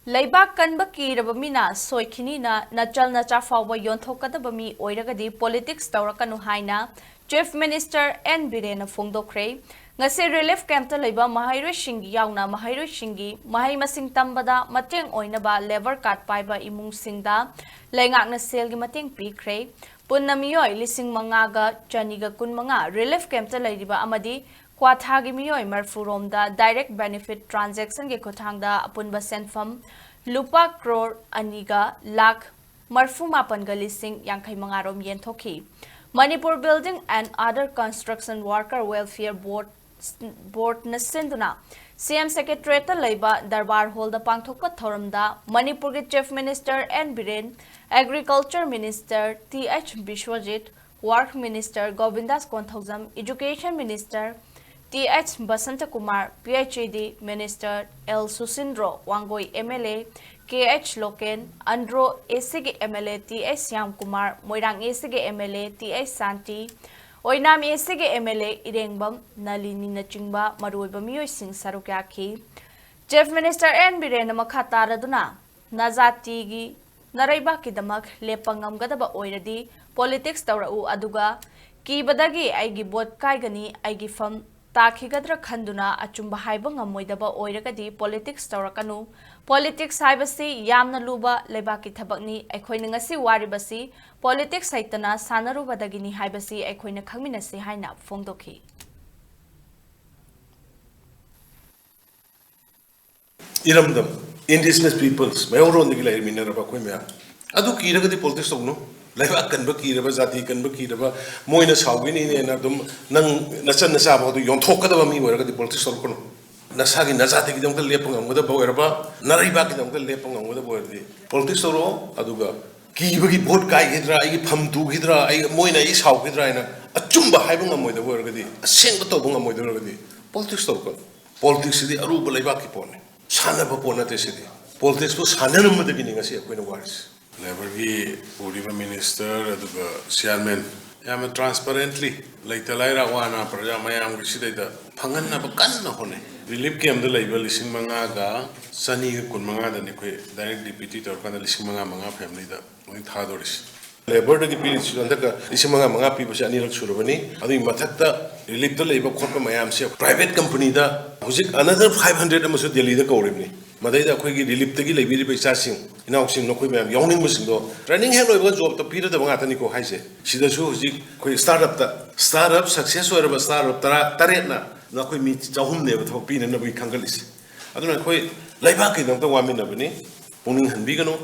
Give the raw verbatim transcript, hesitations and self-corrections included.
ꯂꯩꯕꯥꯛ ꯀꯟꯕ ꯀꯤꯔꯕ ꯃꯤꯅ ꯁꯣꯏꯈꯤꯅꯤꯅ ꯅꯆꯜ ꯅꯆꯥ ꯐꯥꯎꯕ ꯌꯣꯟꯊꯣꯛꯀꯗꯕ ꯃꯤ ꯑꯣꯏꯔꯒꯗꯤ politics ꯇꯧꯔꯛꯀꯅꯨ ꯍꯥꯏꯅ Chief Minister N ꯕꯤꯔꯦꯟꯅ ꯐꯣꯡꯗꯣꯛꯈ꯭ꯔꯦ꯫ ꯉꯁꯤ relief campꯇ ꯂꯩꯕ ꯃꯍꯩꯔꯣꯏꯁꯤꯡꯒꯤ ꯌꯥꯎꯅ ꯃꯍꯩꯔꯣꯏꯁꯤꯡꯒꯤ ꯃꯍꯩ ꯃꯁꯤꯡ ꯇꯝꯕꯗ ꯃꯇꯦꯡ ꯑꯣꯏꯅꯕ labour card ꯄꯥꯏꯕ ꯏꯃꯨꯡꯁꯤꯡꯗ ꯂꯩꯉꯥꯛꯅ ꯁꯦꯜꯒꯤ ꯃꯇꯦꯡ ꯄꯤꯈ꯭ꯔꯦ꯫ ꯄꯨꯟꯅ ꯃꯤꯑꯣꯏ ꯂꯤꯁꯤꯡ ꯃꯉꯥꯒ ꯆꯅꯤꯒ ꯀꯨꯟꯃꯉꯥ relief campꯇ ꯂꯩꯔꯤꯕ ꯑꯃꯗꯤ ꯀ꯭ꯋꯥꯊꯥꯒꯤ ꯃꯤꯑꯣꯏ ꯃꯔꯤꯐꯨ ꯔꯣꯝꯗ direct benefit transactionꯒꯤ ꯈꯨꯠꯊꯥꯡꯗ ꯑꯄꯨꯟꯕ ꯁꯦꯟꯐꯝ ꯂꯨꯄꯥ ꯀ꯭ꯔꯣꯔ ꯑꯅꯤꯒ ꯂꯥꯈ ꯃꯔꯤꯐꯨ ꯃꯥꯄꯟꯒ ꯂꯤꯁꯤꯡ ꯌꯥꯡꯈꯩ ꯃꯉꯥ ꯔꯣꯝ ꯌꯦꯟꯊꯣꯛꯈꯤ꯫ Manipur Building and Other Construction Worker Welfare Board, Boardꯅ ꯁꯤꯟꯗꯨꯅ C M Secretariatꯇ ꯂꯩꯕ Darbar Hallꯗ ꯄꯥꯡꯊꯣꯛꯄ ꯊꯧꯔꯝꯗ ꯃꯅꯤꯄꯨꯔꯒꯤ Chief Minister N Biren, Agriculture Minister Th Biswajit, Work Minister Govindas Konthoujam, Education Minister Th Basantakumar, P H E D Minister L Susindro, Wangoi M L A K H Loken, Andro A Cꯒꯤ M L A Th Shyamkumar, Moirang A Cꯒꯤ M L A Th Shanti, Oinam A Cꯒꯤ M L A ꯏꯔꯦꯡꯕꯝ ꯅꯂꯤꯅꯤꯅꯆꯤꯡꯕ ꯃꯔꯨꯑꯣꯏꯕ ꯃꯤꯑꯣꯏꯁꯤꯡ ꯁꯔꯨꯛ ꯌꯥꯈꯤ꯫ Chief Minister N ꯕꯤꯔꯦꯟꯅ ꯃꯈꯥ ꯇꯥꯔꯗꯨꯅ ꯅꯖꯥꯇꯤꯒꯤ ꯅꯔꯩꯕꯥꯛꯀꯤꯗꯃꯛ ꯂꯦꯞꯄ ꯉꯝꯒꯗꯕ ꯑꯣꯏꯔꯗꯤ politics ꯇꯧꯔꯛꯎ, ꯑꯗꯨꯒ ꯀꯤꯕꯗꯒꯤ ꯑꯩꯒꯤ vote ꯀꯥꯏꯒꯅꯤ, ꯑꯩꯒꯤ ꯐꯝ ꯇꯥꯈꯤꯒꯗ꯭ꯔꯥ ꯈꯟꯗꯨꯅ ꯑꯆꯨꯝꯕ ꯍꯥꯏꯕ ꯉꯝꯃꯣꯏꯗꯕ ꯑꯣꯏꯔꯒꯗꯤ politics ꯇꯧꯔꯛꯀꯅꯨ꯫ Politics ꯍꯥꯏꯕꯁꯤ ꯌꯥꯝꯅ ꯂꯨꯕ ꯂꯩꯕꯥꯛꯀꯤ ꯊꯕꯛꯅꯤ꯫ ꯑꯩꯈꯣꯏꯅ ꯉꯁꯤ ꯋꯥꯔꯤꯕꯁꯤ politics ꯍꯩꯇꯅ ꯁꯥꯟꯅꯔꯨꯕꯗꯒꯤꯅꯤ ꯍꯥꯏꯕꯁꯤ ꯑꯩꯈꯣꯏꯅ ꯈꯪꯃꯤꯟꯅꯁꯤ ꯍꯥꯏꯅ ꯐꯣꯡꯗꯣꯛꯈꯤ꯫ ꯏꯔꯝꯗꯝ, indigenous peoples, ꯃꯩꯍꯧꯔꯣꯟꯗꯒꯤ ꯂꯩꯔꯃꯤꯟꯅꯔꯕ ꯑꯩꯈꯣꯏ ꯃꯌꯥꯝ꯫ ꯑꯗꯨ ꯀꯤꯔꯒꯗꯤ politics ꯇꯧꯅꯨ꯫ ꯂꯩꯕꯥꯛ ꯀꯟꯕ ꯀꯤꯔꯕ, ꯖꯥꯇꯤ ꯀꯟꯕ ꯀꯤꯔꯕ, ꯃꯣꯏꯅ ꯁꯥꯎꯈꯤꯅꯤꯅꯦꯅ ꯑꯗꯨꯝ ꯅꯪ ꯅꯆꯟ ꯅꯆꯥ ꯐꯥꯎꯗꯨ ꯌꯣꯟꯊꯣꯛꯀꯗꯕ ꯃꯤ ꯑꯣꯏꯔꯒꯗꯤ politics ꯇꯧꯔꯛꯀꯅꯨ꯫ ꯅꯁꯥꯒꯤ ꯅꯖꯥꯇꯤꯒꯤꯗꯃꯛꯇ ꯂꯦꯞꯄ ꯉꯝꯒꯗꯕ ꯑꯣꯏꯔꯕ, ꯅꯔꯩꯕꯥꯛꯀꯤꯗꯃꯛꯇ ꯂꯦꯞꯄ ꯉꯝꯒꯗꯕ ꯑꯣꯏꯔꯗꯤ politics ꯇꯧꯔꯛꯑꯣ꯫ ꯑꯗꯨꯒ ꯀꯤꯕꯒꯤ vote ꯀꯥꯏꯈꯤꯗ꯭ꯔꯥ, ꯑꯩꯒꯤ ꯐꯝ ꯇꯨꯈꯤꯗ꯭ꯔꯥ, ꯑꯩ, ꯃꯣꯏꯅ ꯑꯩ ꯁꯥꯎꯈꯤꯗ꯭ꯔꯥ ꯍꯥꯏꯅ ꯑꯆꯨꯝꯕ ꯍꯥꯏꯕ ꯉꯝꯃꯣꯏꯗꯕ ꯑꯣꯏꯔꯒꯗꯤ, ꯑꯁꯦꯡꯕ ꯇꯧꯕ ꯉꯝꯃꯣꯏꯗꯕ ꯑꯣꯏꯔꯒꯗꯤ politics ꯇꯧꯔꯛꯀꯅꯨ꯫ Politics ꯁꯤꯗꯤ ꯑꯔꯨꯕ ꯂꯩꯕꯥꯛꯀꯤ ꯄꯣꯠꯅꯤ, ꯁꯥꯟꯅꯕ ꯄꯣꯠ ꯅꯠꯇꯦ ꯁꯤꯗꯤ꯫ Politics ꯄꯨ ꯁꯥꯟꯅꯔꯝꯕꯗꯒꯤꯅꯤ ꯉꯁꯤ ꯑꯩꯈꯣꯏꯅ ꯋꯥꯔꯤꯁꯤ꯫ Labour ꯒꯤ ꯄꯨꯔꯤꯕ minister ꯑꯗꯨꯒ chairman ꯌꯥꯝꯅ transparently ꯂꯩꯇ ꯂꯥꯏꯔ ꯑꯋꯥ ꯑꯅꯥ ꯄ꯭ꯔꯖꯥ ꯃꯌꯥꯝꯒꯤ ꯁꯤꯗꯩꯗ ꯐꯪꯍꯟꯅꯕ ꯀꯟꯅ ꯍꯣꯠꯅꯩ꯫ ꯔꯤꯂꯤꯐ ꯀꯦꯝꯗ ꯂꯩꯕ ꯂꯤꯁꯤꯡ ꯃꯉꯥꯒ ꯆꯅꯤꯒ ꯀꯨꯟ ꯃꯉꯥꯗꯅꯤ ꯑꯩꯈꯣꯏ ꯗꯥꯏꯔꯦꯛ ꯗꯤ ꯕꯤ ꯇꯤ ꯇꯧꯔꯀꯥꯟꯗ ꯂꯤꯁꯤꯡ ꯃꯉꯥ ꯃꯉꯥ ꯐꯦꯃꯤꯂꯤꯗ ꯂꯣꯏ ꯊꯥꯗꯣꯔꯤꯁꯦ꯫ ꯂꯦꯕꯔꯗꯒꯤ ꯄꯤꯔꯤꯁꯤꯁꯨ ꯍꯟꯗꯛꯀ ꯂꯤꯁꯤꯡ ꯃꯉꯥ ꯃꯉꯥ ꯄꯤꯕꯁꯦ ꯑꯅꯤꯔꯛ ꯁꯨꯔꯕꯅꯤ꯫ ꯑꯗꯨꯒꯤ ꯃꯊꯛꯇ ꯔꯤꯂꯤꯐꯇ ꯂꯩꯕ ꯈꯣꯠꯄ ꯃꯌꯥꯝꯁꯦ ꯄ꯭ꯔꯥꯏꯚꯦꯠ ꯀꯝꯄꯅꯤꯗ ꯍꯧꯖꯤꯛ ꯑꯅꯗꯔ ꯐꯥꯏꯚ ꯍꯟꯗ꯭ꯔꯦꯗ ꯑꯃꯁꯨ ꯗꯦꯜꯂꯤꯗ ꯀꯧꯔꯤꯕꯅꯤ꯫ ꯃꯗꯩꯗ ꯑꯩꯈꯣꯏꯒꯤ ꯔꯤꯂꯤꯐꯇꯒꯤ ꯂꯩꯕꯤꯔꯤꯕ ꯏꯆꯥꯁꯤꯡ ꯏꯅꯥꯎꯁꯤꯡ ꯅꯈꯣꯏ ꯃꯌꯥꯝ ꯌꯥꯎꯅꯤꯡꯕꯁꯤꯡꯗꯣ ꯇ꯭ꯔꯦꯅꯤꯡ ꯍꯦꯛ ꯂꯣꯏꯕꯒ ꯖꯣꯕꯇ ꯄꯤꯔꯗꯕ ꯉꯥꯛꯇꯅꯤꯀꯣ ꯍꯥꯏꯁꯦ꯫ ꯁꯤꯗꯁꯨ ꯍꯧꯖꯤꯛ ꯑꯩꯈꯣꯏ ꯁ꯭ꯇꯥꯔꯠ ꯑꯞꯇ ꯁ꯭ꯇꯥꯔꯠ ꯑꯞ ꯁꯛꯁꯦꯁ ꯑꯣꯏꯔꯕ ꯁ꯭ꯇꯥꯔꯠ ꯑꯞ ꯇꯔꯥ ꯇꯔꯦꯠꯅ ꯅꯈꯣꯏ ꯃꯤ ꯆꯍꯨꯝꯅꯦꯕ ꯊꯕꯛ ꯄꯤꯅꯅꯕꯒꯤ ꯈꯟꯒꯠꯂꯤꯁꯦ꯫ ꯑꯗꯨꯅ ꯑꯩꯈꯣꯏ ꯂꯩꯕꯥꯛꯀꯤꯗꯃꯛꯇ ꯋꯥꯃꯤꯟꯅꯕꯅꯤ꯫ ꯄꯨꯛꯅꯤꯡ ꯍꯟꯕꯤꯒꯅꯨ꯫